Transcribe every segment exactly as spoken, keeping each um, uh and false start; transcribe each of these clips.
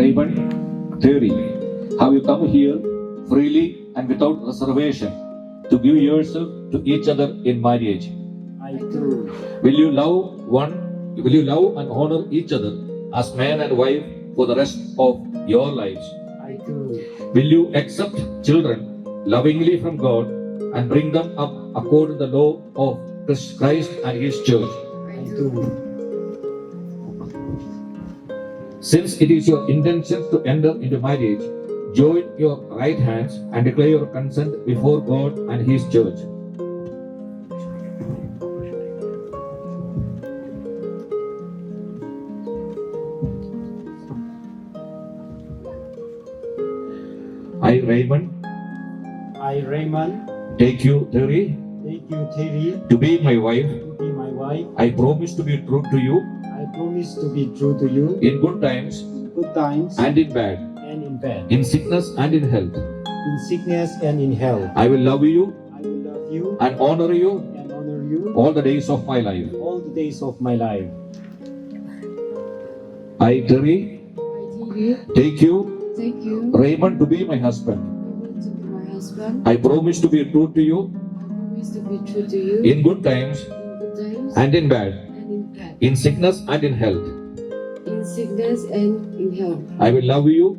Raymond, Terry, have you come here freely and without reservation to give yourself to each other in marriage? I do. Will you love one, will you love and honor each other as man and wife for the rest of your lives? I do. Will you accept children lovingly from God and bring them up according to the law of Chris-, Christ and His church? I do. Since it is your intention to enter into marriage, join your right hands and declare your consent before God and His church. I, Raymond, I, Raymond, take you, Terry, take you, Terry, to be my wife, to be my wife. I promise to be true to you, I promise to be true to you in good times, in good times, and in bad, and in bad, in sickness and in health. In sickness and in health. I will love you, I will love you, and honor you, and honor you, all the days of my life, all the days of my life. I, Terry, I, Take you, Take you, Raymond, to be my husband. Raymond, to be my husband. I promise to be true to you. I promise to be true to you. In good times, In good times, and in bad. And in bad. In sickness and in health. In sickness and in health. I will love you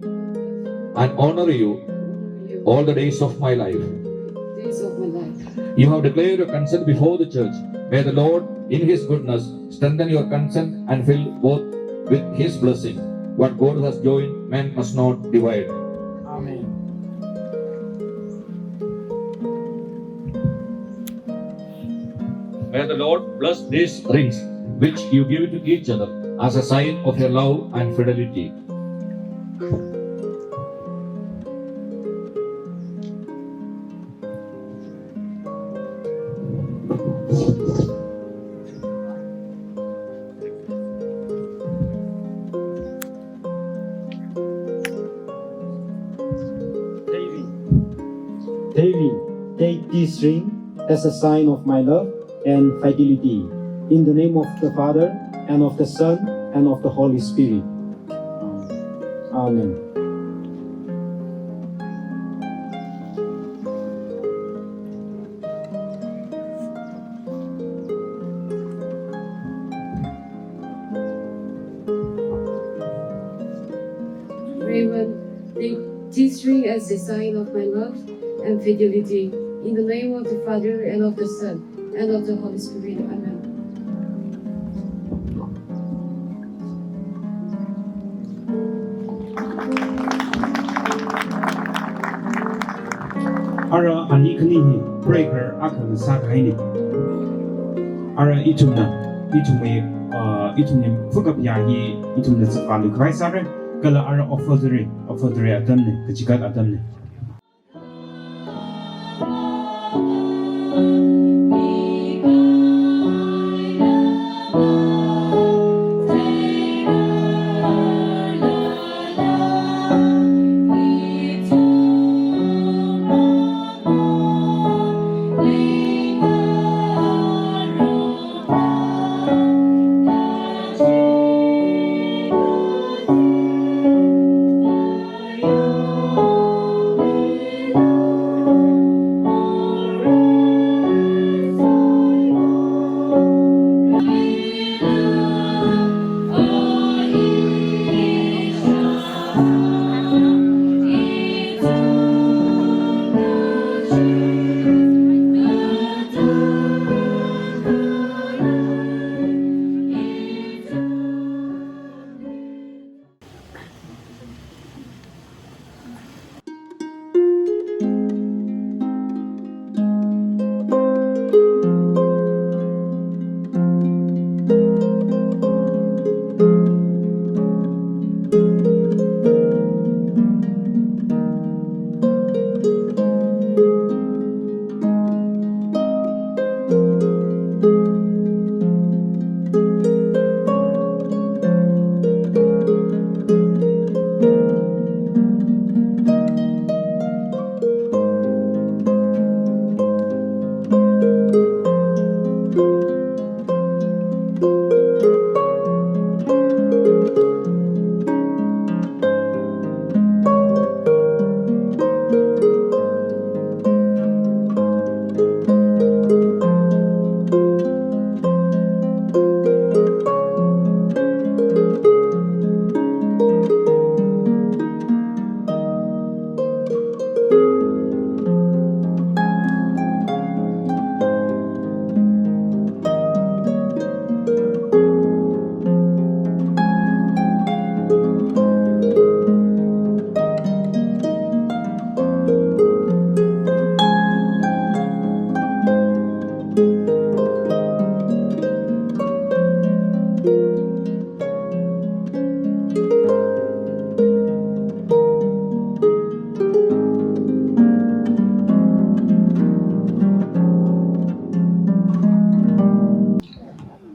and honor you, and honor you, all the days of my life. Days of my life. You have declared your consent before the church. May the Lord, in His goodness, strengthen your consent and fill both with His blessing. What God has joined, man must not divide. Amen. May the Lord bless these rings, which you give to each other as a sign of your love and fidelity. David, David, take this ring as a sign of my love and fidelity. In the name of the Father, and of the Son, and of the Holy Spirit. Amen. Raymond, take this ring as a sign of my love and fidelity. In the name of the Father, and of the Son, and of the Holy Spirit. Amen. Ara ali khani hi breaker akha sākahaina. Ara ithumna, ithumwui, uh, ithumwui phukap ya hi ithumna zipvalu khavai sāra, kala ara offertory, offertory atamna, kachigat atamna.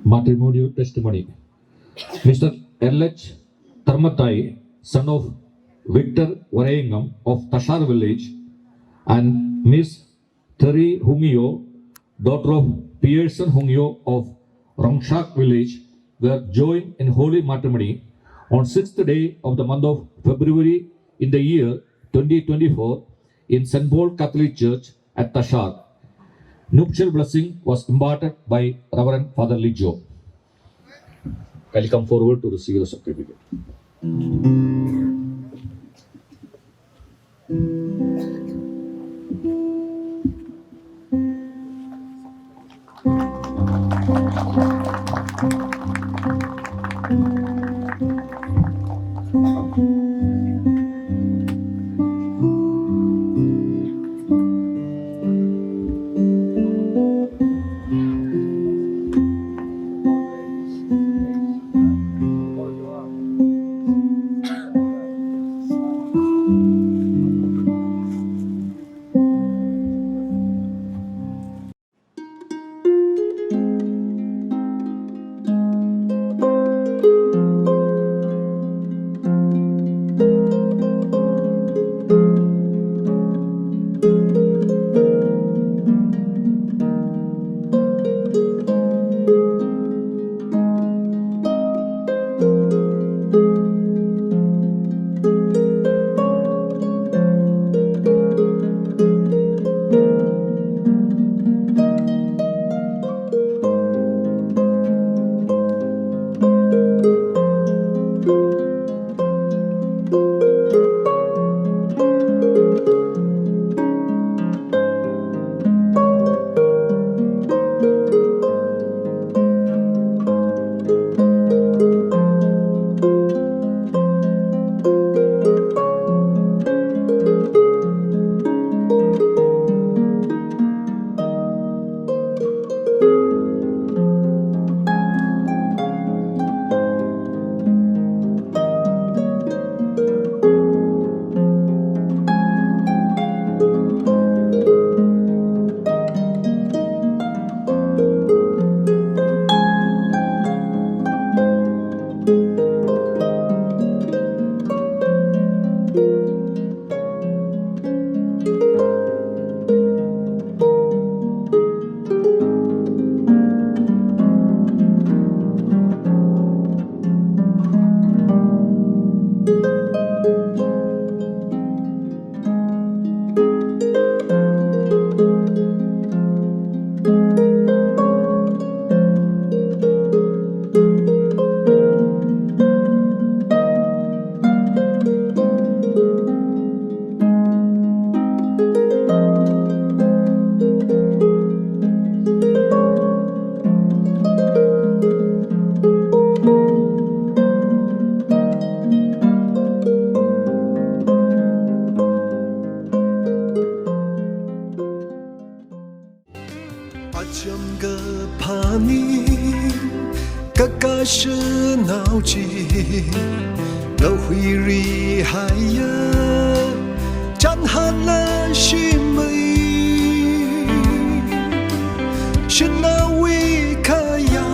Matrimonial testimony. Mister L H Tharmatai, son of Victor Varayangam of Tashar village, and Miss Thari Hungyo, daughter of Pearson Hungyo of Rongshak village, were joined in holy matrimony On sixth day of the month of February in the year twenty twenty-four, in Saint Paul Catholic Church at Tashad, nuptial blessing was imparted by Reverend Father Lijo. Kindly come forward to receive the certificate. Acham kaphā ning, kakasha nao chi, lahuiri haiya, chanhanla shimei. Shanaowui khayā,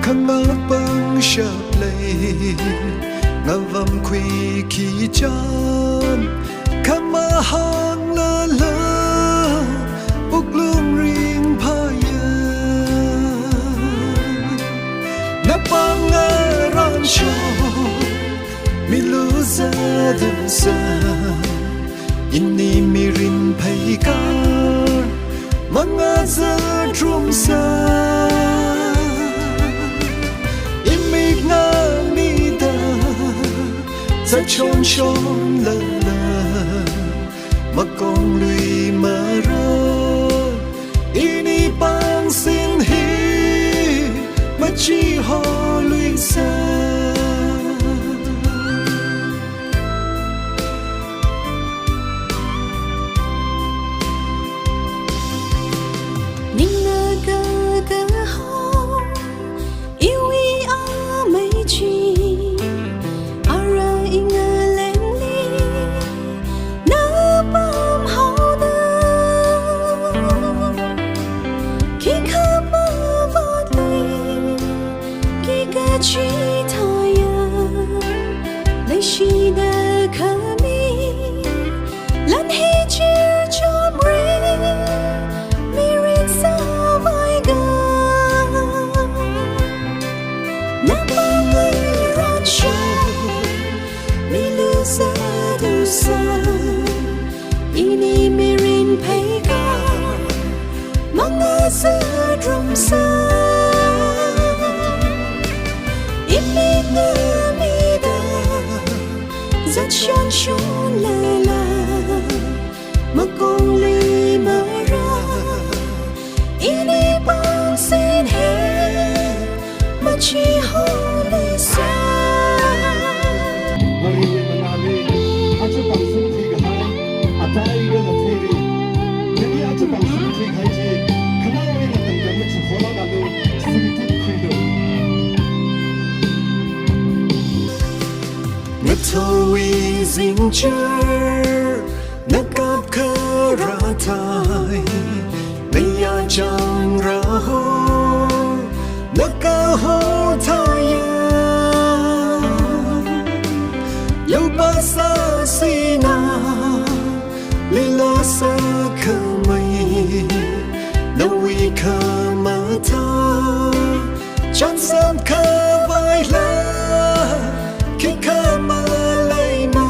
khangapang shaplei, ngavam khuiki chān, khamahānglala, wuklung ringphāya. Napāng ngarānshok, milu zatamsa, ini mirin pheikar, mangā zatrumsa. Imik nganida, zachonshonlala, makong lui mara, ini pāngsin hi, machiho luisa. Ningna kakaho, iwui amei chi, ara ingalengli, napamhao Sa, ini mirin pheikha, mangā sādrumsa. Ini ngamida, zatshon shonlala, makongli mara. Ini pangsin he, machi holi sa. Mariwui mangāli, aja pangsin thikahai, atai kala theiri. Nani aja pangsin thikahai chi, khanao eina tangda machi hola kalu, siritit khuilu. Ngathorwui zingchar, nakap kharā thai, nayā chang rāho, nakaho thaiya. Lupā sāsina, lila sākhamei, nawui khamathā, chānsam khavaila, khikha maleima.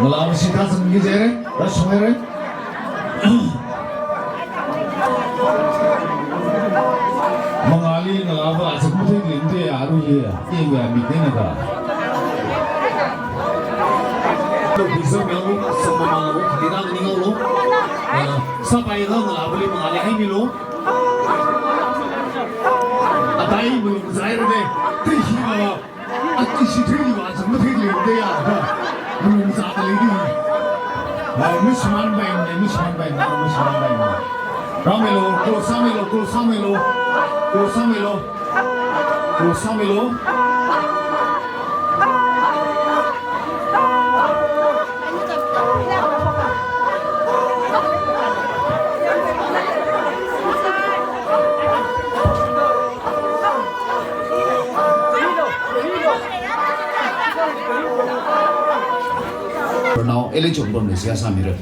Ngalāva̱ shitha sangki jere, rashmere. Mangāli ngalāva̱ azak matheikhalei te aruiya, iwui amik eina ka. Lo, bisa melo, sama malo, kita ni ngau lo. Ah, sāpai ka ngalāva̱li mangāli haimilo. Atai malung zaire de, tei hi ngala. Ati shi thili wa, zang mathili de ya, da. Malung zāda lei di. Ah, mishman bai ne, mishman bai ne, mishman bai ne. Rāmilo, close sāmilo, close sāmilo. Close sāmilo. Close sāmilo. Pranao, ele chungpam le siya sāmira.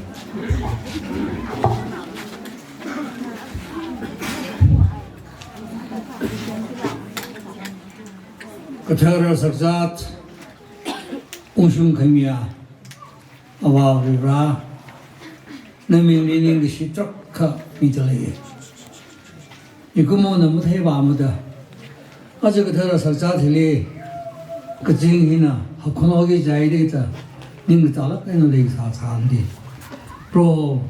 Kathara sakzat, ungshung khamiya, Avā Varivara, naming ning kashi trak kha mida lei. Mikumona mathei vāmada, aja kathara sakzat hili, kazing hina, hapkhano ki jai de ta, ning kazālak eina leisā sāndi. Pro,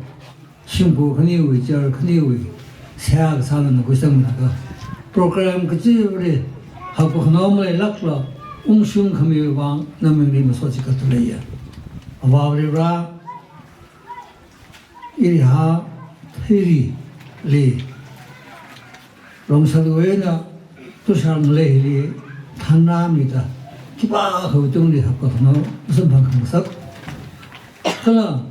shimkhur khaniwui, church khaniwui, seihā kasāna nakusang naka. Program kachiva̱li, hapkhano maleilakla, ungshung khamiwui vang, namingli masot chikatda leiya. Avā Varivara, iriha, theirili, Rongsaluwui eina, Tushar ngaleili, thanrāmida, khipākhawui tungli hapkhano, masamphang khangasak. Kala,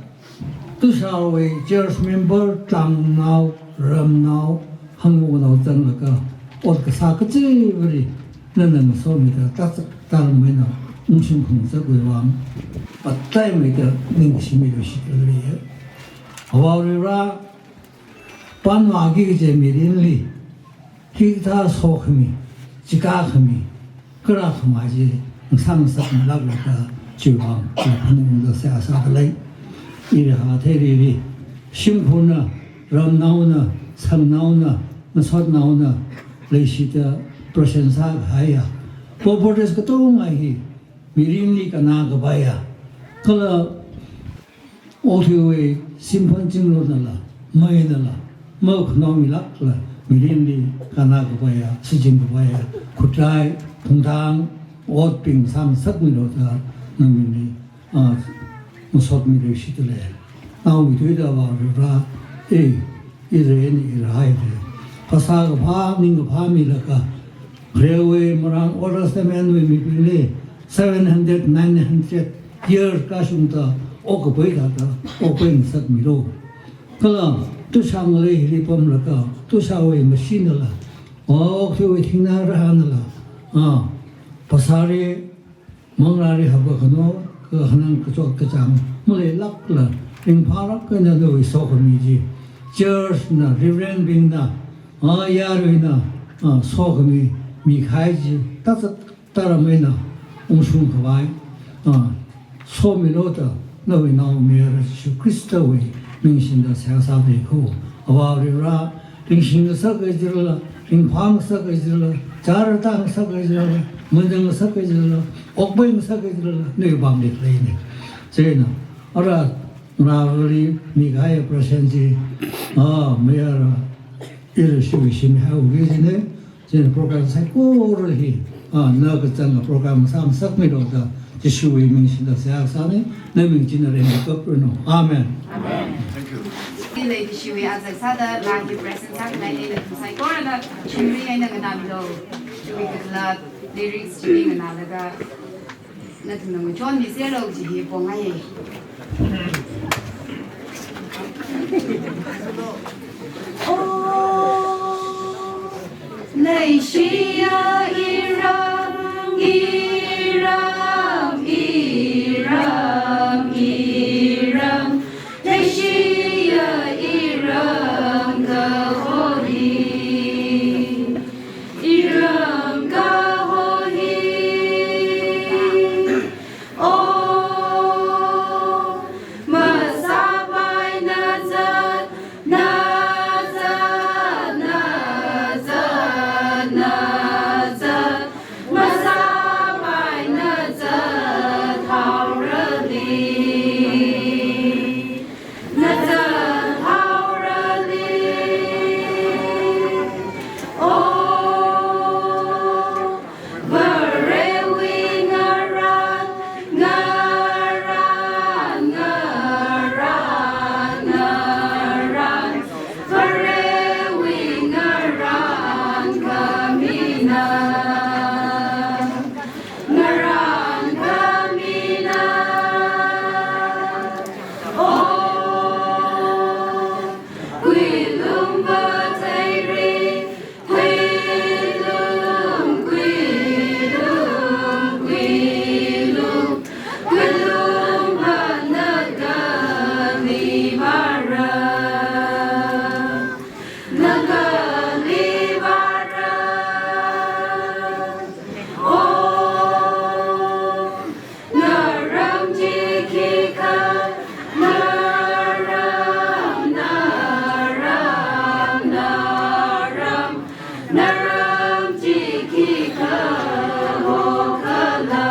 Tusharwui church member, tlangnao, ramnao, hangwunao zanglaga, ot kasā kachiva̱li, nana masomida, tazak tarmaina, ungshung khangasakwui vang, ataimeida, ning kashimi lushi kali. Avā Varivara, panvāki kaje mirinli, hikathā sokhami, chikākhami, karākhama chi, ngasang ngasakmilak laga, chiwui vang, phaningda seihā sāda lei. Iriha theirili, shimkhurna, ramnaona, sangnaona, ngasotnaona, leishida, prashan sākahaiya. Properties katonga hi, mirinli kannā kapaiya. Kala, okathuiwui simphan chingrotnala, meinala, makhanaomilakla, mirinli kannā kapaiya, shichin kapaiya, khutlai, thungthang, otbing sāngasakmilu da, namingli, ah, masotmilu shida lei. Naomeithuida Avā Varivara, eh, Ira eina ira haira. Phasā kaphā, ningkaphā milaga, kharewui marān Old Testament wui mibingli seven hundred, nine hundred year kashungda, okkapai thāda, okpai ngasakmilu. Kala, Tushar ngalei hili pamlaga, Tusharwui mashinala, okathuiwui thingnā rahānala, ah, phasāli, manglāli hapkhano, kakhanang kachot kachāng maleilakla, ringphālāk eina nawui sokhami chi, church na, reverend bingna, ah, yaruina, ah, sokhami mikahai chi, tazak tarmaina, ungshung khavai, ah, somilu da, nawui naomayara Jishu Khristawui ming shingda seihā sāda lei ko. Avā Varivara, ringshing ngasaka jilala, ringphā ngasaka jilala, chara tāngasaka jilala, manang ngasaka jilala, okpai ngasaka jilala, nawui pamli khaleina. Chieina, ara, ngarāli mikahai prashan chi, ah, mayara, ira shiwui shim hao wi jine, chieina program saikora hi, ah, na kachāng program sāngasakmilu da, Jishuwui ming shingda seihā sāna, naming china ringkapranu. Amen. Amen. Thank you. Leikashiwui azak sāda, lāngki present sākhangai eina nathum saikorana, chingri eina nganāmilu, chiwui kakhalat, lyrics chili nganālaga, nathumna ngachonmiserlu kaji hi pongai. Leishiya iram, iram, iram, iram. Leishiya iram kaho hi. Iram kaho hi. Oh, masāpai nazat, nazat, nazat, nazat. Masāpai nazat haorali. Nazat haorali. Oh, Varewui ngarān, ngarān, ngarān, ngarān. Varewui ngarān khamina. Ngarān khamina. Oh, Kuilung vatheiri, Kuilung, Kuilung, Kuilung, Kuilung va Nagali vāra, Nagali vāra. Oh, naram chi khikha, naram, naram, naram, naram chi khikha hokhala,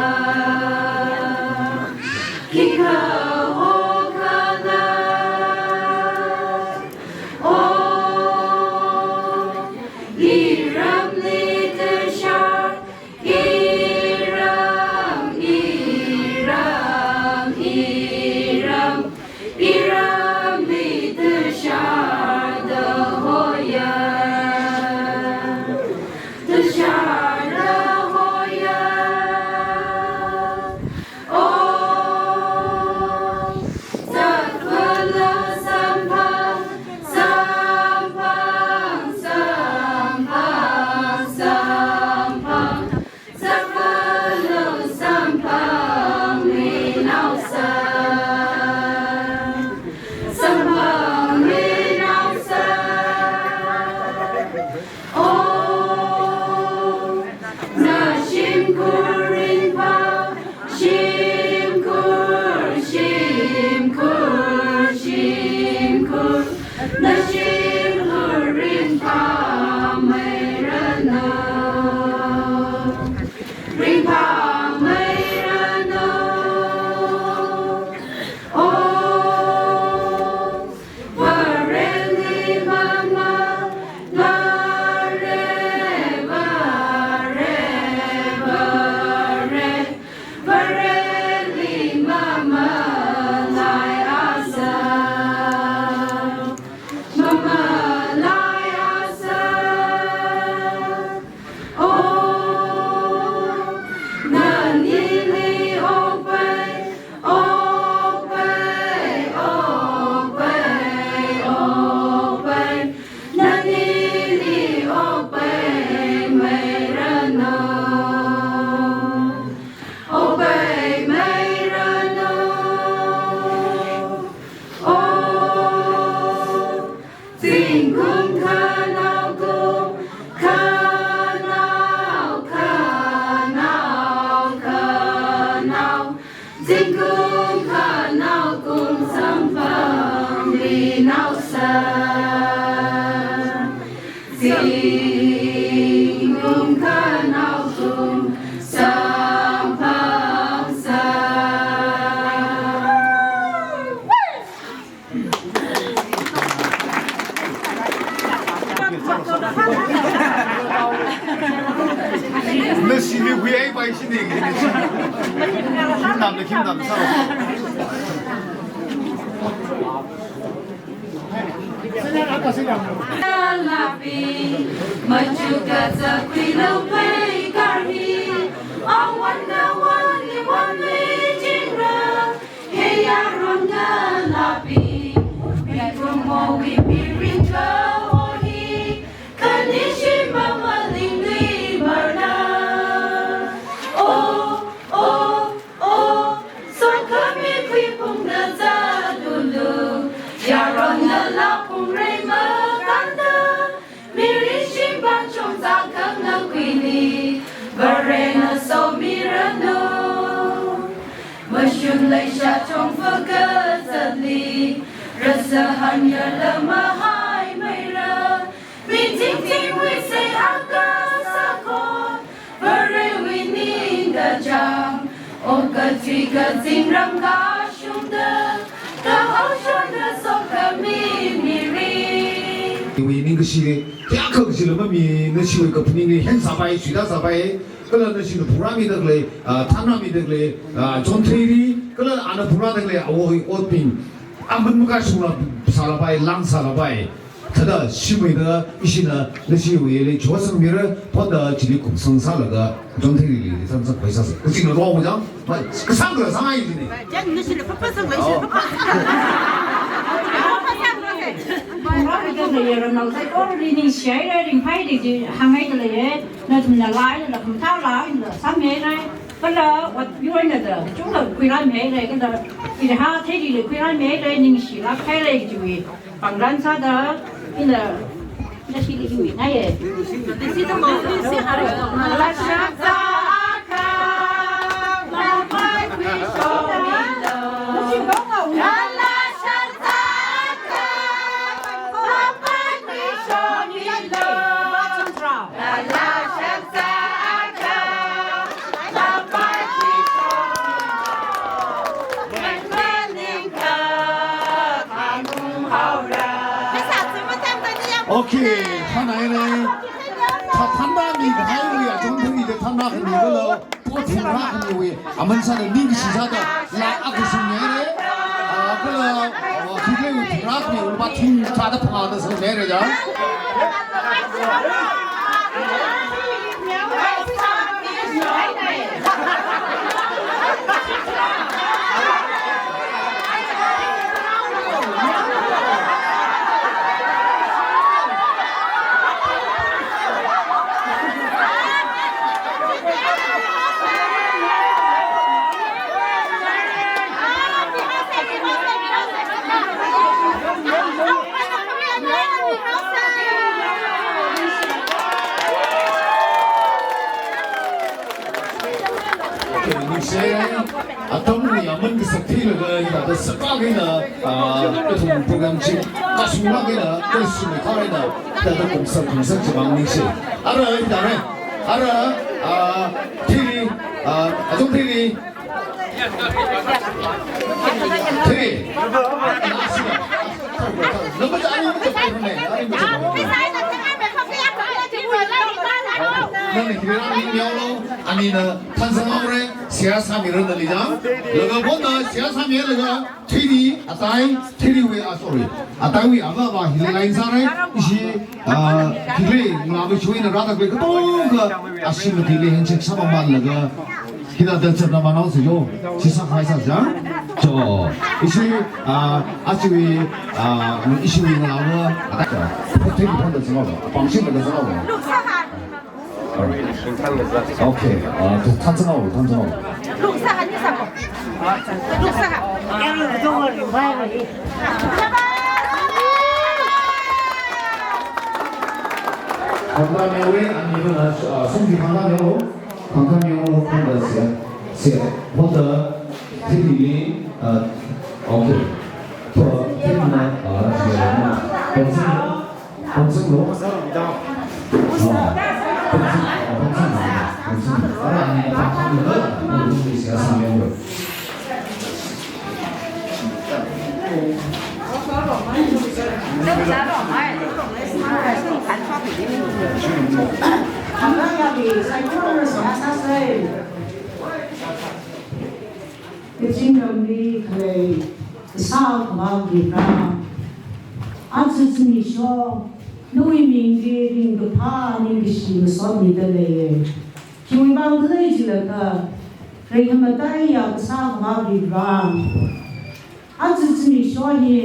khikha hokhala. Oh, iramli tashar, iram, iram, iram, iramli tashar da hoya, tashar da hoya. Oh, zatfala samphang, samphang, samphang, samphang. Zatfala samphangli naosa, samphangli naosa. Oh, na shimkhur ringphā, shimkhur, shimkhur, shimkhur. Na shimkhur ringphāmeiranu, ringphāmeiranu. Oh, Vareli mama, Vare, Vare, Vare, Vareli mamalaiasa, mamalaiasa. Oh, nanili okpai, okpai, okpai, okpai. Nanili okpaimeiranu, okpaimeiranu. Oh, zingkum khanao kum, khanao, khanao, khanao. Zingkum khanao kum samphangli naosa, zingkum khanao kum samphangsa. Nashili huyai pai shini. Khimnam le khimnam sa. Lapi, machuka zakui lo pai karhi, awan awan ni wan me jingra. Heya ronga lapi, mikumo wi piringa ohi, kanishi mama lingu Chachongfa kazatli, rasa hanyarla mahaimeira, mi tingtingwui seihā kasā khon, Varewui ningkachāng, okathui kazingram kashungda, kahaoshonda sokhami mirin. Iwui ningkashi, kayākha kajila mami, nashiwui kaphaningli hen sāpai, shuida sāpai, kala nashina phungrāmida khalei, ah, thanrāmida khalei, ah, John Theiri, kala ana phungrāda khalei awowui otbing, aman makashungla sālapai, lang sālapai. Thāda shimeida ishina nashiwuili chosangmira, phonda chili kumsang sālaga, John Theirili thanzang khavai sāsa. Kachina rong jang, mai, kasang kala sangai jine. Jan nashila papa sang, nashila papa. Papa sang, papa sang. Papa sang, papa sang. Already ningshihaira, ringphai diji, hāngngaida leiya, nathumna laila, nathum thālaila, sāmihaira. Kala, what you are in the, chungla khuirāmihaira, kala, ira ha, Theirili khuirāmihaira, ningshilāk haira, jiwui. Pangran sāda, ina, ina shili iwui naiya. Okay, hāngngaira. Tha thanrāmi kahaiwui achon thuri de thanrākhami kala, po thanrākhamiwui aman sāda ningshi sāda, la akha sāmihaira. Ah, kala, ah, khikleiwui thanrākhamiwui pa thing thāda phangāda sāmihaira ja. Okay, ningshi. Atamwui aman kasak theilaga hithāda sākākha eina, ah, ithum program chi kashunglāk eina, kashung kharā eina, hithāda kumsang kumsang chimang ningshi. Ara, hithāda re. Ara, ah, Theiri, ah, achon Theiri. Theiri. Nashina. Namba ja ani machapai ne, ani machapai ne. Nana hira ani miaolo, anina thanzang haora, seihā sāmira nali jang. Laga phonda seihā sāmilaga, Theiri, atai, Theiriwui, ah, sorry. Ataiwui avāva hili line sāra, ishi, ah, hili ngalāva chuina rāda khalei katongkha, ashi matili handshake sāpamanlaga, hithāda zatna manao si jo, chi sākhavai sāsa. Jo, ishi, ah, ashiwui, ah, ishiwui ngalāva, atai, Theiri phonda zanghaowa, pangshimlaga zanghaowa. Okay, ah, thanzang haowa, thanzang haowa. Hāngda mihaowa, ani luna, ah, sungki hāngda mihaowa, hāngda mihaowa, phonda seihā, seihā, phonda Theirili, ah, okay. Phonda, ah, seihā, phonda. Pangshimlo. Ah, pangshim, ah, pangshim, pangshim. Ara ani pangshimlo, pangshim seihā sāmihaowa. Kachingram li khalei, kasā akhava Varivara. Aja zimiksho, nawui mingli ringkaphā ningkashi masotmida leiya. Khiwui vang khala jilaga, ringkhamataiya kasā akhava Varivara. Aja zimiksho hi,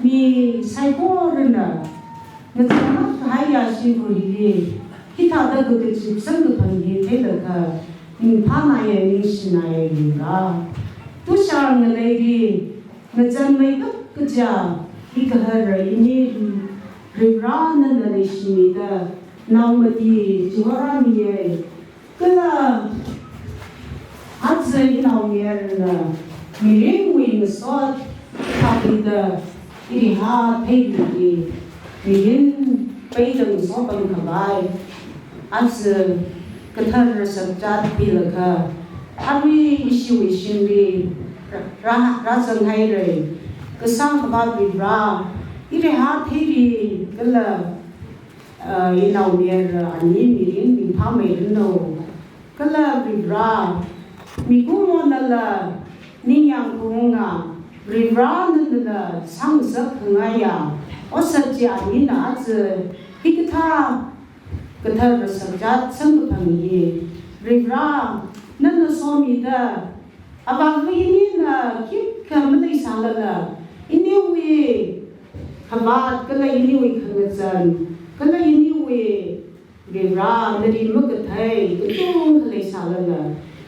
mi saikorana, ngachonlāk kahaiya shimkhur hili, hithāda kakazip samkaphang hi theilaga, ningphānaiya, ningshināya Varivara. Tushar ngaleili, ngazanmeikap kaja, hikahaira ini, Varivara nana leishimida, naomati chihoramie. Kala, Aja inaomayarana mirinwui ngasot kathāda iriha theirili, mirin peida ngasopam khavai aja kathar sakchat pilaga, arui ishiwui shimli rā, rā, rāzanghaira. Kasā Akhava Varivara, iriha theiri kala, uh, inaomayara ani mirin ringphāmeiranu. Kala Varivara, mikumonala ningyāng khaunga, Varivara nanala sāngasak khangaiya otsak chi anina aja hikathā kathar sakchat samkaphang hi, Varivara nana somida, avāva inina khikha maleisālala, iniwui khavāt kala iniwui khangazan kala iniwui Varivara nali makathei kachungkha leisālala,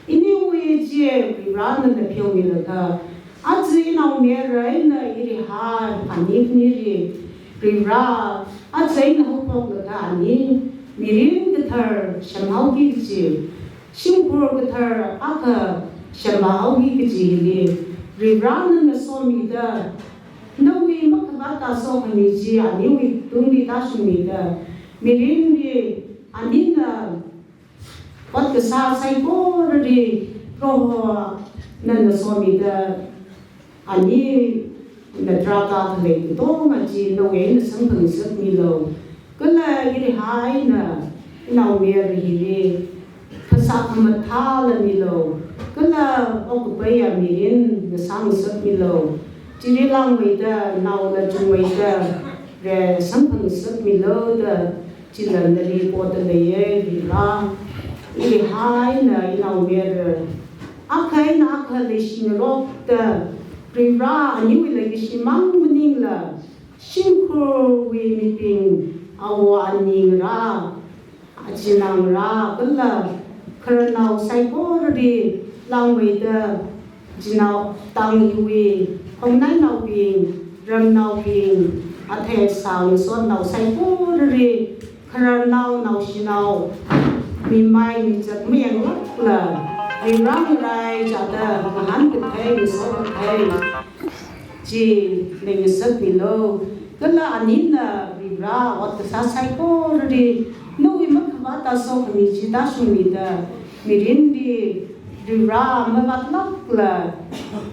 iniwui chi Varivara nana pheomilaga, aja inaomayara eina iriha ani khanili, Varivara aja eina haophoklaga ani mirin kathar semhaoki kaji, shimkhur kathar akha semhaoki kajili, Varivara nana somida, nawui makhavāta sokhami chi aniwui tungli tāshungmida, mirinli anina ot kasā saikorali Proho nana somida, anina tarākha khalei katonga chi nawui eina samphangasakmilu. Kala iriha eina inaomayara hili phasā khamathāla milu, kala okkapaiya mirin ngasāngasakmilu. Chili langmeida, naola chungmeida, re samphangasakmilu da, chila nali poda leiya Varivara. Iriha eina inaomayara akha eina akha leishingarokta, Varivara aniwui leikashimang maningla, shimkhurwui mibing, awo ani ngarā, achināngarā kala khararnao saikorali langmeida, chinaotang iwui, khongnainaobing, ramnaobing, athei asā ngasotnao saikorali, khararnao naoshinao, mimai michak mayanglākla, Varivara ngarai chāda ngahān kathei, ngaso kathei chi leingasakmilu. Kala anina Varivara ot kasā saikorali nawui makhavāta sokhami chi tāshungmida, mirinli Varivara mavātlākla,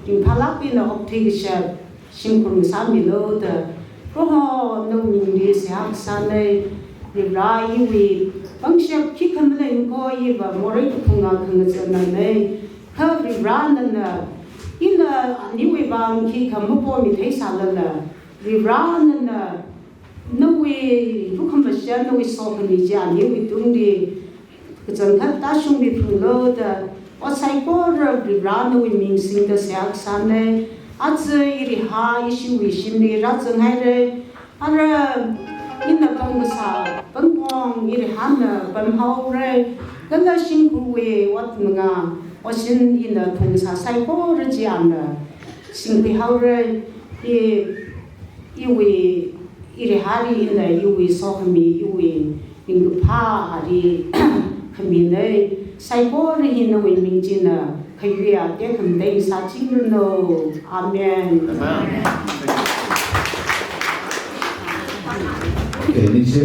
ringphālāk eina okthui kashap shimkhur ngasāmilu da, Proho nawui mingli seihā kasāna. Varivara iwui pangshap khikha maleikha iva morei kaphunga khangazanna. Kha Varivara nana, ina aniwui vang khikha mapomi theisālala, Varivara nana nawui lukhamashan, nawui sokhami chi aniwui tungli kachangkhat tāshungmiphunglu da, ot saikora Varivara nawui ming singda seihā kasāna. Aja iriha ishiwui shimli rāzanghaira. Ara ina pam kasā pamkhong irihana pamhaora. Kala shimkhurwui ot manga otsin ina phungsā saikora chi ana singkhuihaora. I, iwui, irihali ina iwui sokhami, iwui ringkaphāli khamina. Saikora hi nawui ming china khayuiya tekhamatei sāchingranu. Amen. Amen. Okay, ningshi.